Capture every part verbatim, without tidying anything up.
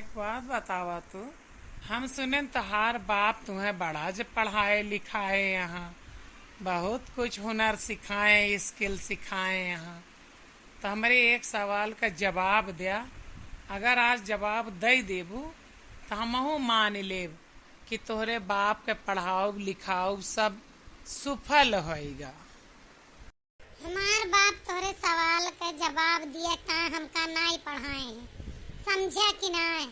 एक बात बतावा तू, हम सुनेन तोहार बाप तुहें बड़ा जे पढ़ाए लिखाए यहाँ, बहुत कुछ हुनर सिखाए, skill सिखाए यहाँ। तो हमरे एक सवाल का जवाब द्या, अगर आज जवाब दइ देबू तो हमहू मान लेब कि तोहरे बाप के पढ़ाउब लिखाउब सब सुफल होइगा। हमार बाप तोहरे सवाल के जवाब दिए ता हमका नाई पढ़ाए हैं, समझे कि नाई?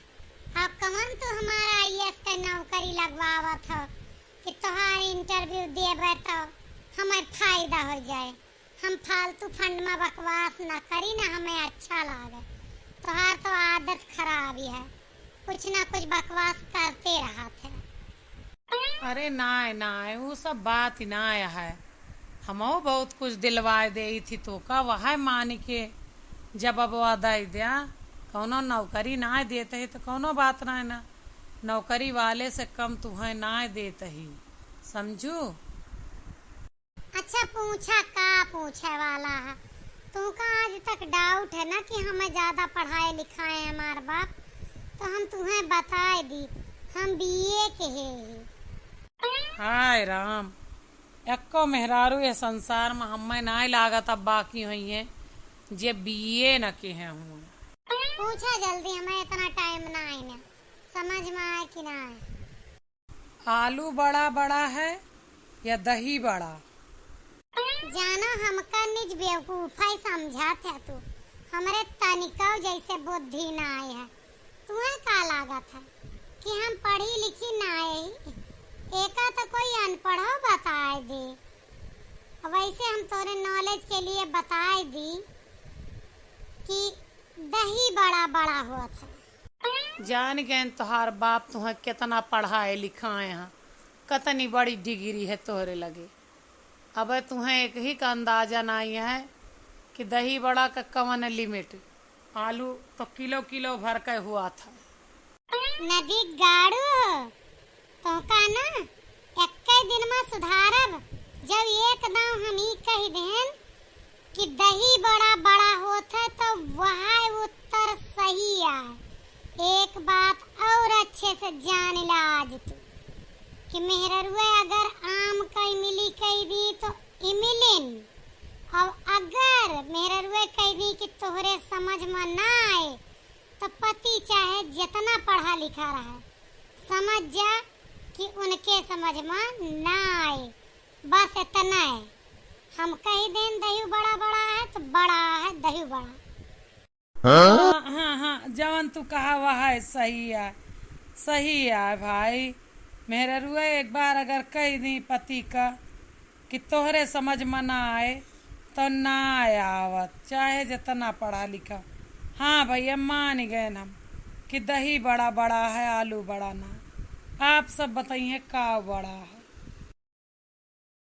अब कवन तू हमारा आईएएस के नौकरी लगवावत हो कि तोहार इंटरव्यू देबे तो हमें फायदा हो जाए, हम फालतू फंड में बकवास ना करी ना, हमें अच्छा लागे। तोहार तो आदत खराब ही है, कुछ ना कुछ बकवास करते रहत है। अरे नाय नाय, उ सब बात ही नाय है। हमहू बहुत कुछ दिलवाए देई थी तोका, वह मानी के जब अब वादा ही द्या, कौनो नौकरी नाय देत ही तो कौनो बात नाय ना, नौकरी वाले से कम तुहें नाय देत ही, समझू? अच्छा पूछा, का पूछे वाला है? तुमका आज तक डाउट है ना कि हमें ज्यादा पढ़ाए लिखाए हमार बाप, तो हम तुहें बताए दी, हम बीए के हे ही। हाय राम, एक्को मेहरारू ये संसार में हमें नाय लागत अब बाकी होइहैं जे बीए न के हैं हुआ। पूछा जल्दी, हमें इतना टाइम ना आए ना, समझ में आए कि ना आए? आलू बड़ा बड़ा है या दही बड़ा? जानो, हमका निज बेवकूफाई समझत है तू, हमरे तनिको जैसे बुद्धि ना आए है। तुहें का लागत है कि हम पढ़ी लिखी ना आए ही? एका तो कोई अनपढ़ो बताए दे। वैसे हम तोरे नॉलेज के लिए बताए दी कि दही बड़ा बड़ा होत है। जान गए तोहार बाप तुहें कितना पढ़ाए लिखाए हैं, कतनी बड़ी डिग्री है तोहरे लगे। अब तुहें एक ही का अंदाजा नाई है कि दही बड़ा का कवन लिमिट, आलू तो किलो किलो भर के हुआ था। नदी गाड़ू हो, तोहका ना एक्के दिन में सुधारब, जब एक दाव हम ई कह देन कि दही बड़ा बड़ा होत है तो वह उत्तर सही आए। एक बात और अच्छे से जान ला आज तू कि मेहररुए अगर आम का इमली कह दी तो इमलिन, और अगर मेहररुए कह दी कि तोहरे समझ में ना आए तो पति चाहे जितना पढ़ा लिखा रहे, समझ जा कि उनके समझ में ना आए। बस इतना है, हम कह देन दही बड़ा बड़ा है तो बड़ा है दही बड़ा। हाँ, हाँ, हाँ, जवन तू कहा वह है, सही है, सही है भाई। मेहररुआ एक बार अगर कह दी पति का कि तोहरे समझ में ना आए तो ना आवत, चाहे जितना पढ़ा लिखा। हाँ भैया, मान गए हम कि दही बड़ा बड़ा है, आलू बड़ा ना। आप सब बताइए का बड़ा है।